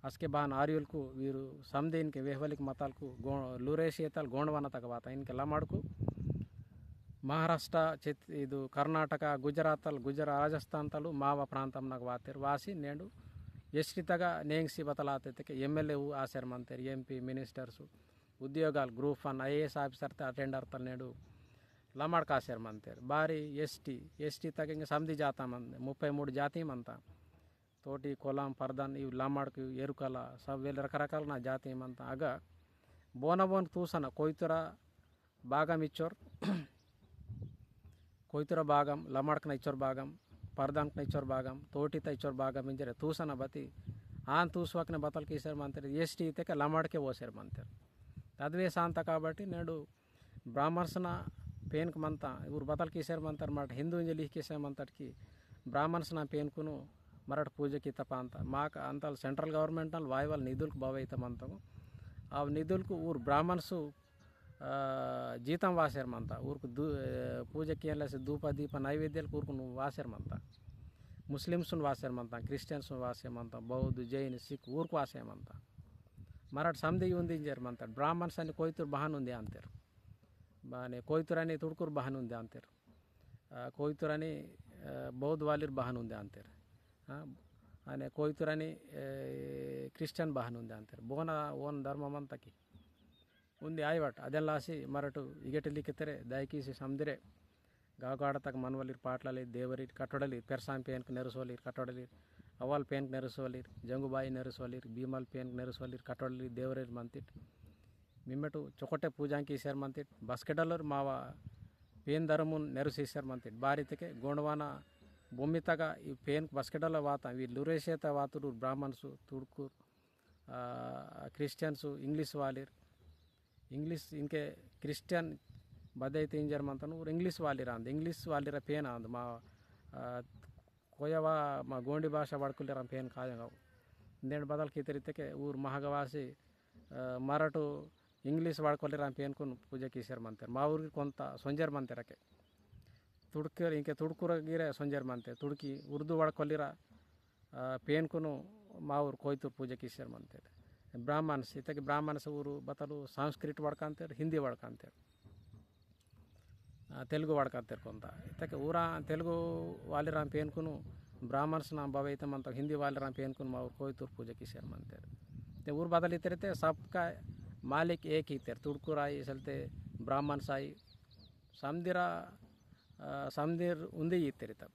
असके बान आर्युलकु वीरु समदे इनके वेहवलिक मतालकु गो-, लुरेशी एतल गोंडवाना तक वाता। इनके लमड़कु महाराष्ट्र, चित-, इदु कर्नाटक, गुजरातल, गुजरा-, राजस्थान तलु मावा प्रांतम नग वातेर। वासी नेंडु S T तगा नेंगसी बतलाते तेके M L A उ आसेर मंतेर, M P, ministers, उद्योगाल group one, I A S officer ते attender तल नेंडु लमड़क आसेर मंतेर। बारी S T, S T तगा इंगे समदी जाता मंद, मुप्पै मूडु जाति मंता। तोटी, कोलाम, परदान, इव लमड़क, इव एरुकला, सब वेल रकरकल ना जाति मंता। अगा बोना बोन तूसना कोइतुरा भागम इच्चोर, कोइतुरा भागम, लमड़कना इच्चोर भागम, परदानकना इच्चोर भागम, तोटीता इच्चोर भागम इंजरे तूसना बती, आन तूसवकने बतल कीसेर मंतेर, S T इत्तेके लमड़के ओसेर मंतेर। तद्वे सांता काबट्टी नेंडु ब्राह्मण्सना पेनक मंता, ऊर बतल कीसेर मंतेर मरट हिंदू इंजे लिहि कीसेर मंतेर की ब्राह्मण्सना पेनकुनु मरट पूजा कीता पांता। माक अंतल central government नल वायवल निधुलक बवैता मंतंगु। अव निधुलक ऊर ब्राह्मण्सु, आ, जीतम वासेर मंता। ऊरक दू-, ए, पूजा कियनलेसे धूप दीप नैवेद्यलक ऊरकुनु वासेर मंता। मुस्लिम्सुन वासेर मंता, Christiansुन वासेर मंता, बौद्ध, जैन, सिख ऊरक वासेर मंता। मरट समदी उंदी इंजेर मंता। ब्राह्मण्स अनि कोइतुर बहान उंदी अंतेर। माने कोइतुरानी तुड़कुर बहान उंदे अंतेर। आ, कोइतुरानी, आ, बौद्ध वालिर बहान उंदे अंतेर। आ, अने कोइतुरानी, ए, Christian बहान उंदे अंतेर। बोना ओन धर्म मंता की। उंदे आइवट, अदेन लासी मरटु इगेट लिखेतरे, दायकीसी समदिरे। गाव गाड़तक मनवलिर पाटलालिर, देवरिर, कटोड़लिर, पेरसाम पेनक नेरुसोलिर, कटोड़लिर, अवाल पेनक नेरुसोलिर, जंगुबाई नेरुसोलिर, बीमल पेनक नेरुसोलिर, कटोड़लिर, देवरिर मंतिट। मिम्मेटु चोकोटे पूजांग कीसेर मंतिट, बस्केडलर मावा पेन धर्मुन नेरुसीसेर मंतिट। बारी तेके गोंडवाना भूमि तगा ई पेन बस्केडल वाता, वी लुरेशेत वातुर ब्राह्मण्सु, तुड़कुर, आ, Christiansु, English वालिर, English इनके Christian बदैते इंजर मंतनु, ऊर English वालिर आंद, English वालिर पेन आंद, मा, आ, कोयवा मा गोंडी भाषा वड़कुलिराम पेन कायंगाव। इंदेन बदल कीतेर इत्तेके ऊर महगवासी, अ, मरटु English वड़कुलिराम पेनकुन पूजा कीसेर मंतेर। मा ऊर की कोंता सोंजेर मंतेर अके। तुड़केर, इंके तुड़कुर गिरे सोंजेर मंतेर। तुड़की उर्दू वड़कुलिरा, अ, पेनकुनु मा ऊर कोइतुर पूजा कीसेर मंतेर। ब्राह्मण्स, इत्तेके ब्राह्मण्स ऊर बतलु संस्कृत वड़कंतेर, हिंदी वड़कंतेर। आ, तेलुगु वाड़कत्तेर कोंता। इत्तके ऊरा तेलुगु वालिराम पेनकुनु ब्राह्मण्स नाम बाबा इत्ते मंता हिंदी वालिराम पेनकुनु मा ऊर कोइतुर पूजा कीसेर मंतेर। ते ऊर बदल इत्तेर इत्ते सबका मालिक एक इत्तेर। तुड़कुराई सलते ब्राह्मण्स आई समदिरा, आ, समदिर उंदी इत्तेर इत्तप।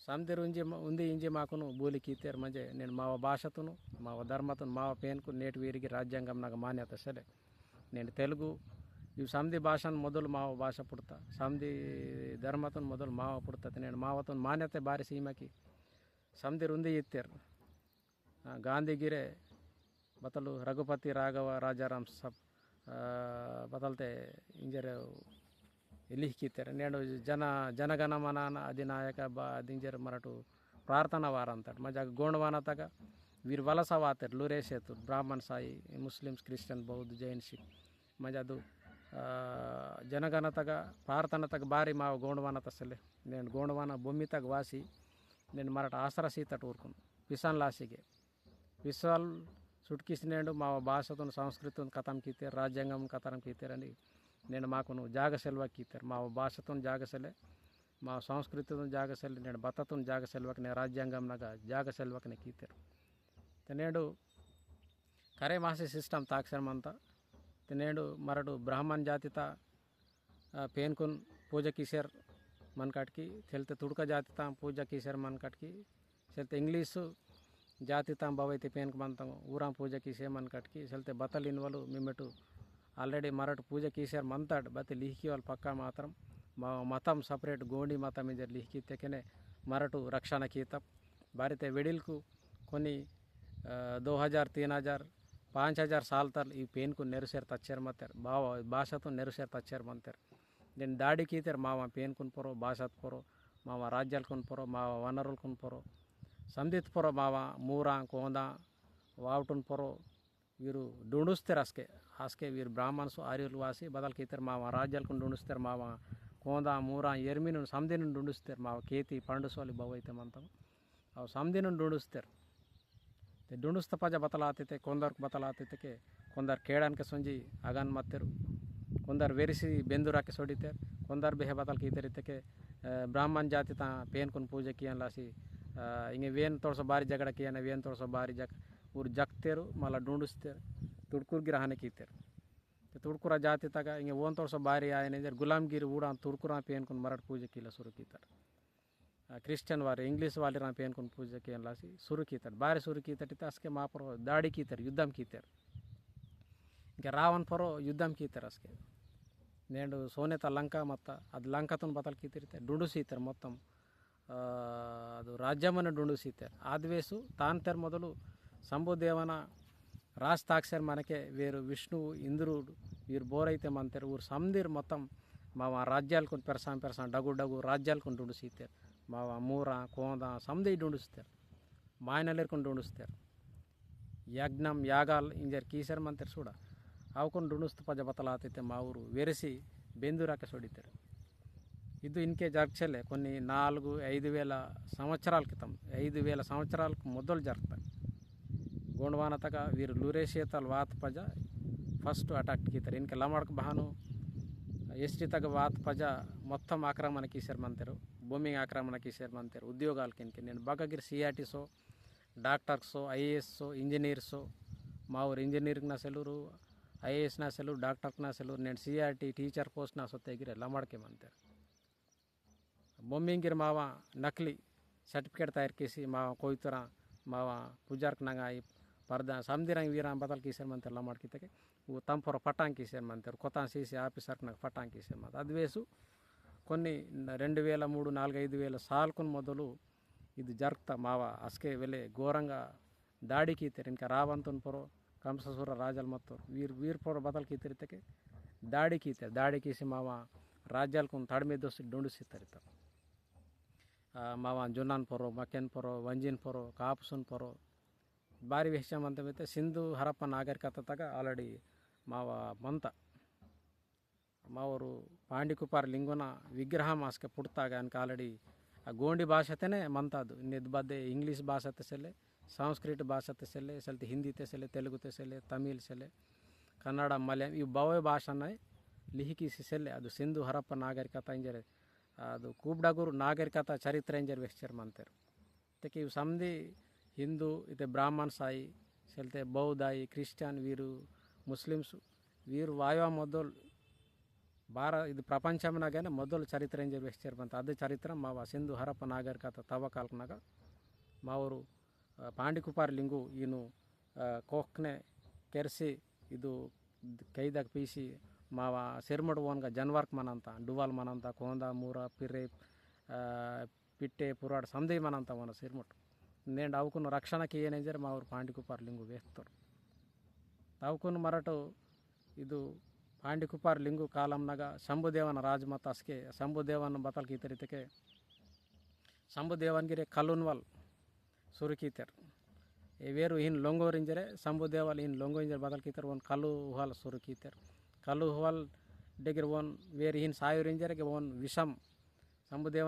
समदिर उंजी म-, उंदी इंजी माकुनु बोली कीतेर मंजे नेन मावा भाषातुनु, मावा धर्मतुनु, मावा पेनकु नेट वीरिगी राज्यांगम नग मान्यता सेले। नेन तेलुगु, इव समदि भाषान मोदल मावा भाषा पुड़ता, समदि धर्मतुनु मोदल मावा पुड़ता, ते नेन मावतुनु मान्यता बारी सीमाकी समदिर उंदी इत्तेर। आ, गांधी गिरे बतलु रघुपति राघव राजाराम सब, आ, बतलते इंजर इलिह कीतेर। नेंडु जन, जनगण मन अधिनायक बा, अदिंजर मरटु प्रार्थना वारंतट। मजाक गोंडवाना तक वीर वलसा वातेर, लुरेशेतु, ब्राह्मण साई, मुस्लिम्स, क्रिश्चियन, बौद्ध, जैन, सिख। मजादु, आ, जनगण तक, प्रार्थना तक बारी माव गोंडवाना तसले। नेंडु गोंडवाना भूमि तक वासी, नेंडु मरट आसरा सीतट ऊरकुन। पिसान लासिगे। विशाल सुटकिस नेंडु मावा भाषातुन संस्कृतितुन खतम कीतेर, राज्यांगम खतम कीतेर अनि नेंडु माकुनु जाग सेलवा कीतेर। मावा भाषातुन जाग सेले, मावा संस्कृतितुन जाग सेले, नेंडु बत्ततुन जाग सेलवाकने राज्यांगम नगा जाग सेलवाकने कीतेर। ते नेंडु करे मासे system ताकसेर मंता। ते नेंडु मरटु ब्राह्मण जातिता, आ, पेनकुन पूजा कीसेर मन काटकी, सेलते तुड़का जातिता पूजा कीसेर मन काटकी, सेलते English जातिता बवैते पेनक मंता ऊरा पूजा कीसे मन काटकी, सेलते बतल इनवलु मिमेटु already मरटु पूजा कीसेर मंताड, बते लिहिकी वाल पक्का मात्रम, मा-, मतम separate गोंडी मतम इंजर लिहिकी तेकने मरटु रक्षण कीतप। बारिते वेडिलकु कोनी, अ, दो हजार, तीन हजार, पाँच हजार साल तल ई पेनकु नेरुसेर तच्चेर मतेर, बाव-, भाषातु नेरुसेर तच्चेर मंतेर। देन दाड़ी कीतेर मावा पेनकुन पोरो, भाषात पोरो, मावा राज्यालकुन पोरो, मावा वनरुलकुन पोरो, समदित पोरो मावा मूरा, कोंदा, वावटुन पोरो, वीरु डुंडुस्तेर अस्के, अस्के वीरु ब्राह्मणसु आर्युलु वासी बदल कीतेर मावा राज्यालकुन डुंडुस्तेर मावा कोंदा, मूरा, एर्मिनुन समदिनुन डुंडुस्तेर मावा केती पंडुसोली बवैते मंतम। अव समदिनुन डुंडुस्तेर। ते डुंडुस्त पजा बतलाते ते कोंदर बतलाते ते के कोंदर केड़ान के सोंजी अगन मत्तेरु। कोंदर वेरिसी बेंदुरा के सोडितेर। कोंदर बेहे बतल कीतेर इते के, अ, ब्राह्मण जाति ता पेनकुन पूजा कियन लासी, अ, इंगे वेन तोड़सो बारी जगड़ा कियन, वेन तोड़सो बारी जग-, उर जगतेरु, मला डुंडुस्तेर, तुड़कुर गिर हने कीतेर। ते तुड़कुरा जाति तगा इंगे वोन तोड़सो बारी आयने जर गुलामगिरी उड़ान तुड़कुरा पेनकुन मरट पूजा किला सुरु कीतेर। आ, Christian वाले, English वाले रा पेनकुन पूजा कियन लासी सुरु कीतेर। बारी सुरु कीतेर इते अस्के मा पोरो दाड़ी कीतेर, युद्धम कीतेर। इंके रावण पोरो युद्धम कीतेर अस्के। नेंडु सोनेता लंका मत्ता, अद लंकातुन बतल कीतेर इते, डुंडुसीतेर मोत्तम। आ, अदु राज्यमन डुंडुसीतेर। आदवेसु तानतेर मोदलु शंभुदेवना राज ताकसेर मनके वेरु विष्णु, इंद्रुडु, वीर बोरैते मंतेर, ऊर समदिर मोत्तम मावा राज्यालकुन पेरसां पेरसां डगु डगु राज्यालकुन डुंडुसीतेर। मावा मूरा, कोंदा, समदे डुंडुस्तेर। मायनलेरकुन डुंडुस्तेर। यज्ञम, यागाल इंजर कीसेर मंतेर सूड़ा। अवकुन डुंडुस्त पजा बतलाते ते मावुरु वेरसी बेंदुराके सोडितेर। इदु इनके जरगचेले कोन्नी नालुगु ऐदु वेला संवत्सराल क्रितम, ऐदु वेला संवत्सराल मोदल जरगता। गोंडवाना तगा वीर लुरेशिया तल वात पजा first attack कीतेर। इनके लमड़क बहानु एसटी तगा वात पजा मोत्तम आक्रमण कीसेर मंतेर, भूमि आक्रमण कीसेर मंतेर, उद्योगाल किनके नेन बगगिर सीआरटी सो, डॉक्टर सो, आईएएस सो, इंजीनियर सो, मावुर इंजीनियर ना सेलुरु, आईएएस ना सेलुरु, डॉक्टर ना सेलुरु, नेन सीआरटी टीचर पोस्ट ना सोते गिरे लमड़के मंतेर। बोम्मिंगिर मावा नकली सर्टिफिकेट तैयार केसी मावा कोइतुरा मावा पुजारक नंगाई पर्दा समदिरंग वीरां बदल कीसेर मंतेर लमड़ कितके। वो तंपोर पटांग कीसेर मंतेर, कोतां सीसी ऑफिसर नग पटांग कीसेर मंतेर। अद्वेसु कोन्नी न-, रेंडु वेला मूडु, नालुगु, ऐदु वेला सालकुन मोदलु इदु जरगता मावा अस्के वेले घोरंगा दाड़ी कीतेर। इनका रावंतुन पोरो, कंससुर राजल मत्तोर, वीर, वीर पोरो बदल कीतेर इतके दाड़ी कीतेर। दाड़ी कीसी मावा राज्यालकुन तड़मे दोसी डुंडुसीतेर इत्ता। आ, मावा जुन्नान पोरो, मकेन पोरो, वंजिन पोरो, कापुसुन पोरो, बारी वेहचा मंता मिते सिंधु हरप्पा नागरिकता तगा already मावा मंता। मावोर पांडी कुपार लिंगोना विग्रहम अस्के पुट्तागा अनका already आ गोंडी भाषातेने मंतादु। इन्नेद बद्दे English भाषाते सेले, संस्कृत भाषाते सेले, सेलते हिंदीते सेले, तेलुगुते सेले, तमिल सेले, कन्नड़, मलयालम, इव बवे भाषाने लिहिकीसी सेले, अदु सिंधु हरप्पा नागरिकता इंजरे, अदु खूब डगुर नागरिकता चरित्र इंजरे वेहचेर मंतेर। तेके इव समदी हिंदू, इते ब्राह्मण साई, सेलते बौद्ध आई, क्रिश्चियन, वीरु मुस्लिम्स, वीरु वायवा मोदोल बारा, इद प्रपंचमनगने मोदोल चरित्र इंजर वेहचेर मंता। अदे चरित्र मावा सिंधु हरप्पा नागरिकता तवकालकनगा मावोर, अ, पांडी कुपार लिंगु इनु, अ, कोखने केरसी इदु कैदक पीसी मावा सिरमड वोनगा जनवारक मनंता, डुवाल मनंता, कोंदा, मूरा, पिरे, अ, पिट्टे, पुराड़ समदे मनंता वोन सिरमुट। नेंड अवकुन रक्षण कियने इंजर मावोर पांडी कुपार लिंगु वेहतोर। तवकुन मरटु इदु पांडी कुपार लिंगु कालमनगा शंभुदेवन राज मत्ता अस्के शंभुदेवन बतल कीतेर इतके शंभुदेवन गिरे कलुनवल सुरु कीतेर। ए वेरु हिन लोंगोर इंजरे शंभुदेवल हिन लोंगो इंजर बतल कीतेर वोन कलु उहल सुरु कीतेर। कलु उहल डेगिर वोन वेरु हिन सायुर इंजरे के वोन विषम शंभुदेवन